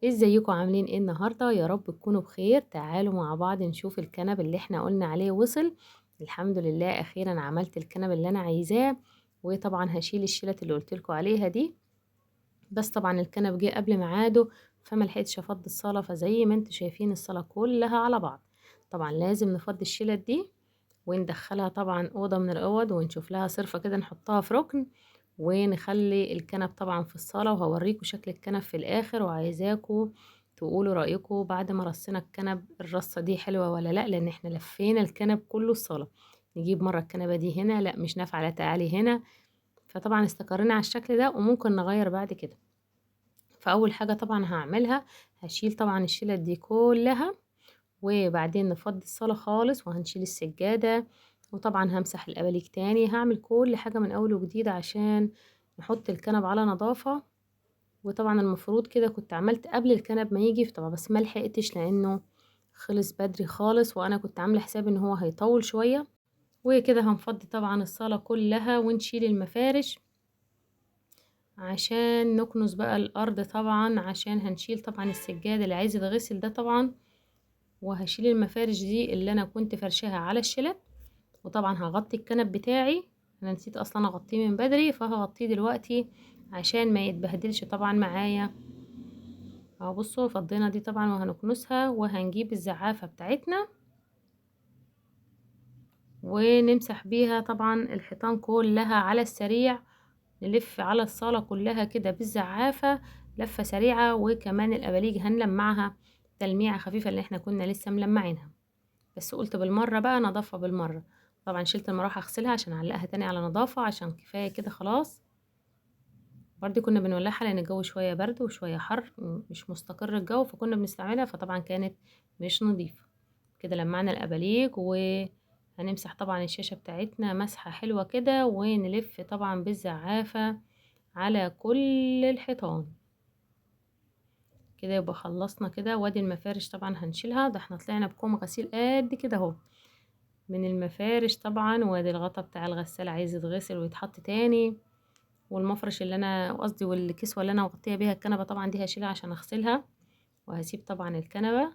ازيكم عاملين ايه النهارده؟ يا رب تكونوا بخير. تعالوا مع بعض نشوف الكنب اللي احنا قلنا عليه وصل. الحمد لله اخيرا عملت الكنب اللي انا عايزاه، وطبعا هشيل الشلت اللي قلت لكم عليها دي، بس طبعا الكنب جه قبل ميعاده فما لحقتش افضي الصاله، فزي ما انتم شايفين الصاله كلها على بعض. طبعا لازم نفضي الشلت دي وندخلها طبعا اوضة من الاوض، ونشوف لها صرفه كده نحطها في ركن، ونخلي الكنب طبعا في الصاله. وهوريكم شكل الكنب في الاخر، وعايزاكم تقولوا رايكم بعد ما رصينا الكنب، الرصه دي حلوة ولا لا، لان احنا لفينا الكنب كله الصاله. نجيب مرة الكنبة دي هنا، لا مش نافعة، لا تعالي هنا. فطبعا استقرينا على الشكل ده، وممكن نغير بعد كده. فاول حاجة طبعا هعملها، هشيل طبعا الشلت دي كلها، وبعدين نفضي الصاله خالص، وهنشيل السجادة، وطبعا همسح الاباليك تاني. هعمل كل حاجة من اول وجديد عشان نحط الكنب على نظافة. وطبعا المفروض كده كنت عملت قبل الكنب ما يجي طبعا، بس ما لحقتش لانه خلص بدري خالص، وانا كنت عامله حساب ان هو هيطول شوية. وكده هنفضي طبعا الصاله كلها ونشيل المفارش عشان نكنس بقى الارض، طبعا عشان هنشيل طبعا السجاد اللي عايز يتغسل ده طبعا، وهشيل المفارش دي اللي انا كنت فرشاها على الشلت. وطبعا هغطي الكنب بتاعي، انا نسيت اصلا اغطيه من بدري، فهغطيه دلوقتي عشان ما يتبهدلش طبعا معايا. اهو بصوا فضينا دي طبعا وهنكنسها، وهنجيب الزعافة بتاعتنا ونمسح بيها طبعا الحيطان كلها على السريع، نلف على الصالة كلها كده بالزعافة لفة سريعة. وكمان الأباليج هنلمعها تلميعة خفيفة اللي احنا كنا لسه ملمعينها، بس قلت بالمرة بقى نضافة بالمرة. طبعا شلت المروحة اغسلها عشان اعلقها تاني على نضافة، عشان كفاية كده خلاص. برضه كنا بنولعها لان الجو شوية برد وشوية حر، مش مستقر الجو، فكنا بنستعملها، فطبعا كانت مش نظيفة. كده لمعنا الأباليج، وهنمسح طبعا الشاشة بتاعتنا مسحة حلوة كده، ونلف طبعا بالزعافة على كل الحيطان كده. يبقى خلصنا كده. وادي المفارش طبعا هنشيلها، ده احنا طلعنا بكوم غسيل قد كده اهو من المفارش طبعا. وادي الغطا بتاع الغسالة عايز يتغسل ويتحط تاني، والمفرش اللي انا قصدي والكسوة اللي انا مغطيه بيها الكنبة طبعا دي هشيلها عشان اغسلها، وهسيب طبعا الكنبة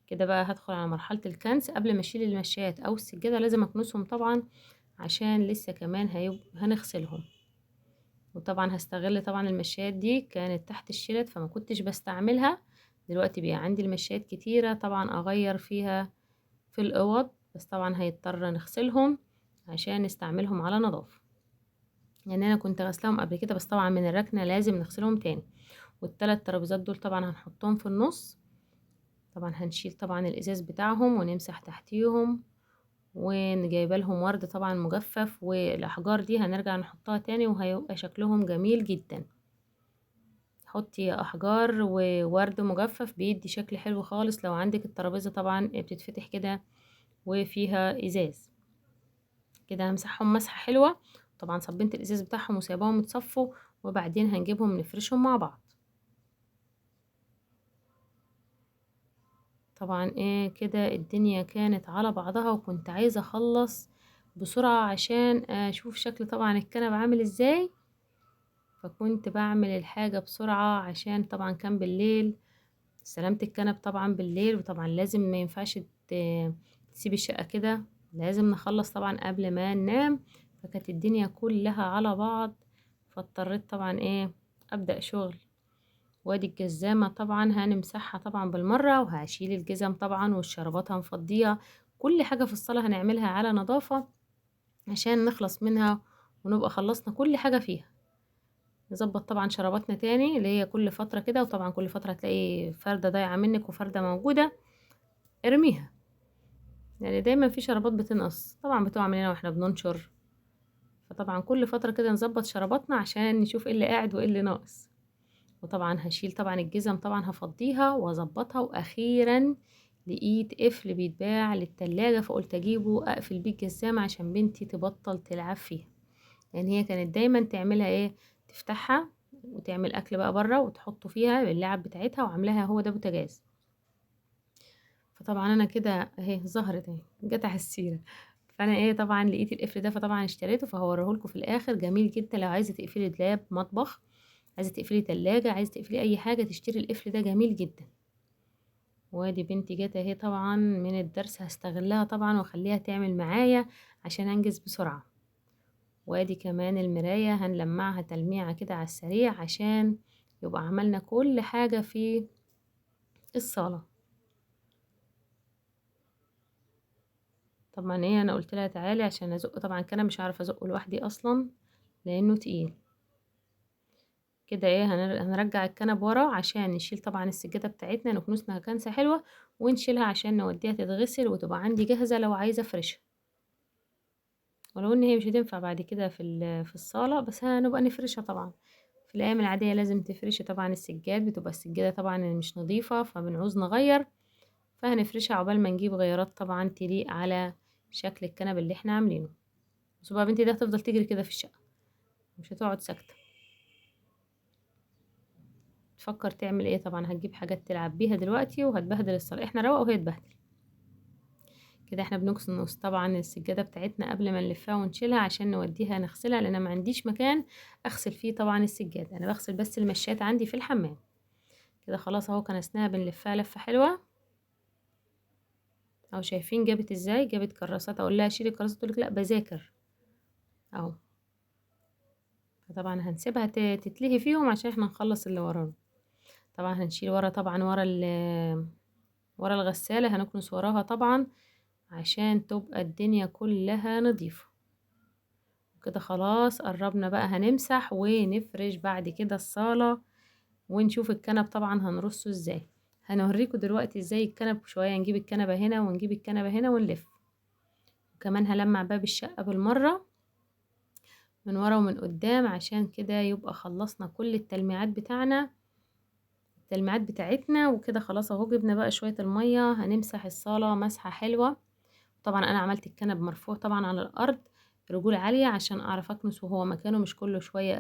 كده. بقى هدخل على مرحلة الكنس. قبل ما اشيل المشات او السجادة لازم اكنسهم طبعا، عشان لسه كمان هنغسلهم. وطبعا هستغل طبعا المشات دي كانت تحت الشلت فما كنتش بستعملها، دلوقتي بقى عندي المشات كتيرة طبعا اغير فيها في الاوض، بس طبعا هيضطر نغسلهم عشان نستعملهم على نظافة، لان انا كنت غسلهم قبل كده، بس طبعا من الركنه لازم نغسلهم تاني. والتلات ترابيزات دول طبعا هنحطهم في النص، طبعا هنشيل طبعا الازاز بتاعهم ونمسح تحتيهم، ونجايبه لهم ورد طبعا مجفف، والاحجار دي هنرجع نحطها تاني وهيبقى شكلهم جميل جدا. حطي احجار وورد مجفف بيدي شكل حلو خالص. لو عندك الترابيزة طبعا بتتفتح كده وفيها ازاز كده، همسحهم مسحه حلوة. طبعا صبنت الازاز بتاعهم وسايباهم يتصفوا، وبعدين هنجيبهم نفرشهم مع بعض. طبعا ايه كده الدنيا كانت على بعضها، وكنت عايزه اخلص بسرعة عشان اشوف شكل طبعا الكنب عامل ازاي، فكنت بعمل الحاجة بسرعة عشان طبعا كان بالليل. استلمت الكنب طبعا بالليل، وطبعا لازم ما ينفعش تسيب الشقة كده، لازم نخلص طبعا قبل ما ننام. فكانت الدنيا كلها على بعض، فاضطريت طبعا ايه ابدا شغل. وادي الجزامه طبعا هنمسحها طبعا بالمرة، وهشيل الجزم طبعا والشرابات هنفضيها، كل حاجة في الصاله هنعملها على نظافة عشان نخلص منها ونبقى خلصنا كل حاجة فيها. نظبط طبعا شراباتنا تاني اللي هي كل فترة كده، وطبعا كل فترة هتلاقي فرده ضايعة منك وفرده موجودة ارميها، يعني دايما في شرابات بتنقص طبعا بتقع مننا واحنا بننشر، فطبعا كل فترة كده نظبط شراباتنا عشان نشوف ايه اللي قاعد وايه اللي ناقص. وطبعا هشيل طبعا الجزم طبعا هفضيها واظبطها. واخيرا لقيت قفل بيتباع للتلاجة، فقلت اجيبه اقفل بيه الجزامة عشان بنتي تبطل تلعب فيها، لان هي كانت دايما تعملها ايه، تفتحها وتعمل اكل بقى بره وتحطه فيها باللعب بتاعتها، وعاملاها هو ده بوتاجاز. فطبعا انا كده اهي ظهرت اهي جت على السيرة، فانا ايه طبعا لقيت القفل ده فطبعا اشتريته، فهوريهولكوا في الاخر. جميل جدا لو عايزه تقفلي دولاب مطبخ عايزه تقفلي تلاجة، عايزه تقفلي اي حاجة، تشتري القفل ده جميل جدا. وادي بنتي جت اهي طبعا من الدرس، هستغلها طبعا واخليها تعمل معايا عشان انجز بسرعة. وادي كمان المراية هنلمعها تلميعه كده على السريع عشان يبقى عملنا كل حاجة في الصاله. طبعا ايه انا قلت لها تعالي عشان ازق، طبعا كان مش عارفه ازقه لوحدي اصلا لانه تقيل كده. ايه هنرجع الكنب ورا عشان نشيل طبعا السجادة بتاعتنا، نكنسنا كنسه حلوة ونشيلها عشان نوديها تتغسل وتبقى عندي جاهزة لو عايزه افرشها، ولو ان هي مش هتنفع بعد كده في الصاله، بس هنبقى نفرشها طبعا. في الايام العادية لازم تفرشي طبعا السجاد، بتبقى السجادة طبعا مش نظيفة فبنعوز نغير، فهنفرشها عقبال ما نجيب غيارات طبعا تليق على شكل الكنب اللي احنا عاملينه. بصوا بقى بنتي ده هتفضل تجري كده في الشقة، مش هتقعد ساكته، تفكر تعمل ايه. طبعا هتجيب حاجات تلعب بيها دلوقتي وهتبهدل الصاله، احنا روق وهي تبهدل كده. احنا بنكنس طبعا السجادة بتاعتنا قبل ما نلفها ونشيلها عشان نوديها نغسلها، لان ما عنديش مكان اغسل فيه طبعا السجادة، انا بغسل بس المشات عندي في الحمام كده. خلاص اهو كنسناها، بنلفها لفه حلوة اهو. شايفين جابت ازاي؟ جابت كراسات، اقول لها شيلي الكراسات تقولك لا بذاكر اهو. فطبعا هنسيبها تتلهي فيهم عشان احنا نخلص اللي ورانا. طبعا هنشيل ورا طبعا ورا الغسالة، هنكنس وراها طبعا عشان تبقى الدنيا كلها نظيفة وكده. خلاص قربنا بقى، هنمسح ونفرش بعد كده الصالة ونشوف الكنب طبعا هنرصه ازاي. هنوريكم دلوقتي ازاي الكنب، شوية نجيب الكنبة هنا ونجيب الكنبة هنا ونلف، وكمان هلمع باب الشقة بالمرة من ورا ومن قدام عشان كده يبقى خلصنا كل التلميعات بتاعنا، التلميعات بتاعتنا وكده. خلاص اهو جبنا بقى شوية المية، هنمسح الصالة مسحة حلوة. طبعا انا عملت الكنب مرفوع طبعا على الارض رجول عالية عشان اعرف اكنس وهو مكانه، مش كل شوية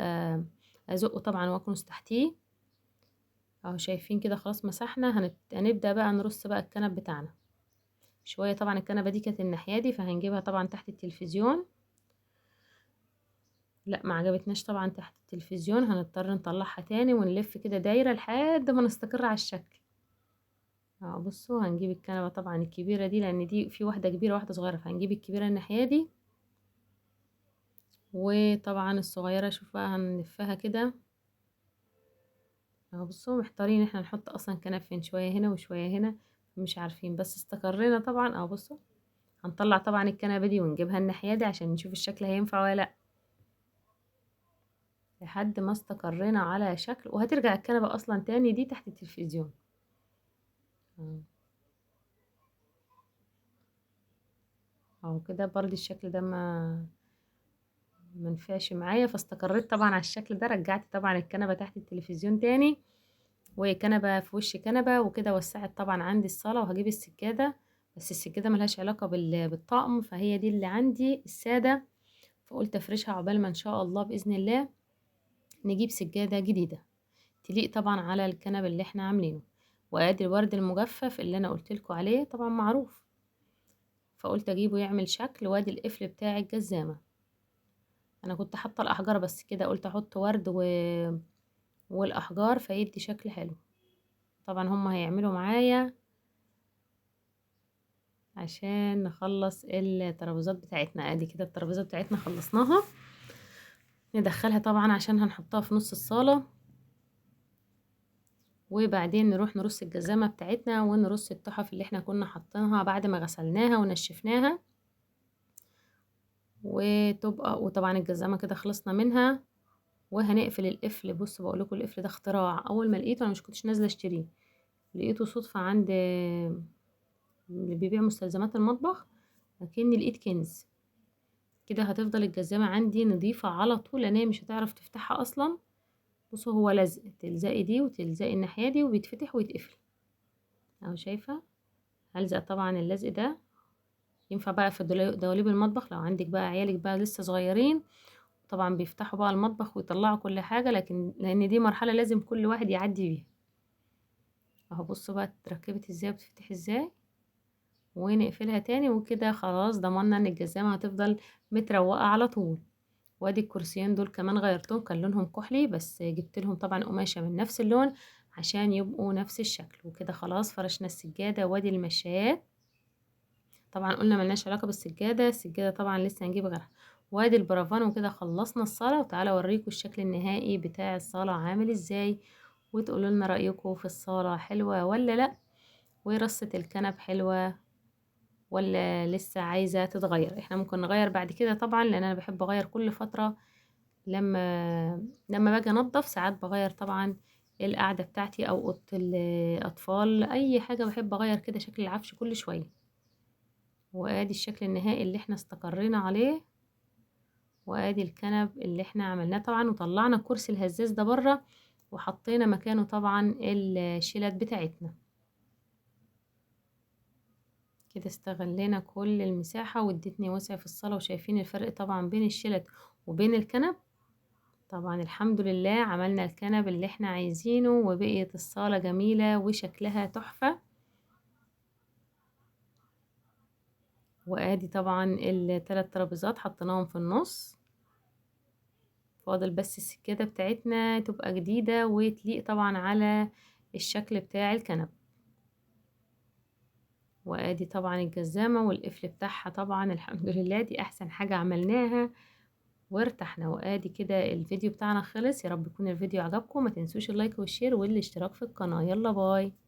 ازقه طبعا واكنس تحتيه اهو. شايفين كده خلاص مسحنا، هنبدأ بقى نرص بقى الكنب بتاعنا شوية. طبعا الكنبة دي كانت الناحية دي، فهنجيبها طبعا تحت التلفزيون. لا ما عجبتناش طبعا تحت التلفزيون، هنضطر نطلعها تاني ونلف كده دايرة لحد ما نستقر على الشكل اهو. بصوا هنجيب الكنبة طبعا الكبيرة دي، لان دي في واحدة كبيرة واحدة صغيرة، فهنجيب الكبيرة الناحية دي، وطبعا الصغيرة شوف بقى هنلفها كده اهو. بصوا محتارين احنا نحط اصلا كنب فين، شوية هنا وشوية هنا مش عارفين، بس استقرينا طبعا اهو. بصوا هنطلع طبعا الكنبة دي ونجيبها الناحية دي عشان نشوف الشكل هينفع ولا لا، لحد ما استقرينا على شكل. وهترجع الكنبة اصلا تاني دي تحت التلفزيون اهو كده. برضه الشكل ده ما منفعش معايا، فاستقريت طبعا على الشكل ده. رجعت طبعا الكنبة تحت التلفزيون تاني، وكنبه في وش كنبة وكده. وسعت طبعا عندي الصاله، وهجيب السجادة، بس السجادة ملهاش علاقة بالطقم، فهي دي اللي عندي السادة، فقلت افرشها عقبال ما ان شاء الله باذن الله نجيب سجادة جديدة تليق طبعا على الكنب اللي احنا عاملينه. وادي الورد المجفف اللي انا قلت لكم عليه طبعا معروف، فقلت اجيبه يعمل شكل. وادي القفل بتاع الجزامه، انا كنت حاطه الاحجار بس كده قلت احط ورد والاحجار فيدي شكل حلو. طبعا هم هيعملوا معايا عشان نخلص الترابيزات بتاعتنا. ادي كده الترابيزة بتاعتنا خلصناها، ندخلها طبعا عشان هنحطها في نص الصاله، وبعدين نروح نرص الجزامه بتاعتنا ونرص التحف اللي احنا كنا حاطينها بعد ما غسلناها ونشفناها، وتبقى. وطبعا الجزامه كده خلصنا منها، وهنقفل القفل. بصوا بقول لكم القفل ده اختراع، اول ما لقيته انا مش كنتش نازله اشتريه، لقيته صدفة عند اللي بيبيع مستلزمات المطبخ، لكني لقيت كنز كده. هتفضل الجزامه عندي نظيفة على طول، لان هي مش هتعرف تفتحها اصلا. بصوا هو لزق، تلزقي دي وتلزقي الناحية دي وبيتفتح ويتقفل اهو. شايفه هلزق طبعا اللزق ده ينفع بقى في دواليب المطبخ، لو عندك بقى عيالك بقى لسه صغيرين طبعا بيفتحوا بقى المطبخ ويطلعوا كل حاجة، لكن لان دي مرحلة لازم كل واحد يعدي بيها اهو. بصوا بقى اتركبت ازاي وبتفتح ازاي، ونقفلها تاني وكده. خلاص ضمننا ان الجزامه هتفضل متروقه على طول. وادي الكرسيين دول كمان غيرتهم، كان لونهم كحلي بس جبت لهم طبعا قماشة من نفس اللون عشان يبقوا نفس الشكل. وكده خلاص فرشنا السجادة. وادي المشايات طبعا قلنا ملناش علاقة بالسجادة، السجادة طبعا لسه هنجيب غيرها. وادي البرافان. وكده خلصنا الصالة، وتعالوا اوريكم الشكل النهائي بتاع الصالة عامل ازاي، وتقولوا لنا رأيكم في الصالة حلوة ولا لا، ورصة الكنب حلوة ولا لسه عايزة تتغير. احنا ممكن نغير بعد كده طبعا، لان انا بحب اغير كل فترة، لما باجي انضف ساعات بغير طبعا القعدة بتاعتي او اوضة الاطفال، اي حاجة بحب اغير كده شكل العفش كل شوية. وادي الشكل النهائي اللي احنا استقرينا عليه، وادي الكنب اللي احنا عملناه طبعا، وطلعنا الكرسي الهزاز ده بره وحطينا مكانه طبعا الشيلات بتاعتنا. كده استغلينا كل المساحة وادتني وسع في الصالة، وشايفين الفرق طبعا بين الشلت وبين الكنب. طبعا الحمد لله عملنا الكنب اللي احنا عايزينه، وبقيت الصالة جميلة وشكلها تحفة. وادي طبعا الثلاث ترابيزات حطيناهم في النص، فاضل بس السجادة بتاعتنا تبقى جديدة وتليق طبعا على الشكل بتاع الكنب. وادي طبعا الجزامة والقفل بتاعها، طبعا الحمد لله دي احسن حاجة عملناها وارتحنا. وادي كده الفيديو بتاعنا خلص، يا رب يكون الفيديو عجبكم، ما تنسوش ال like وال share والاشتراك في القناة. يلا bye.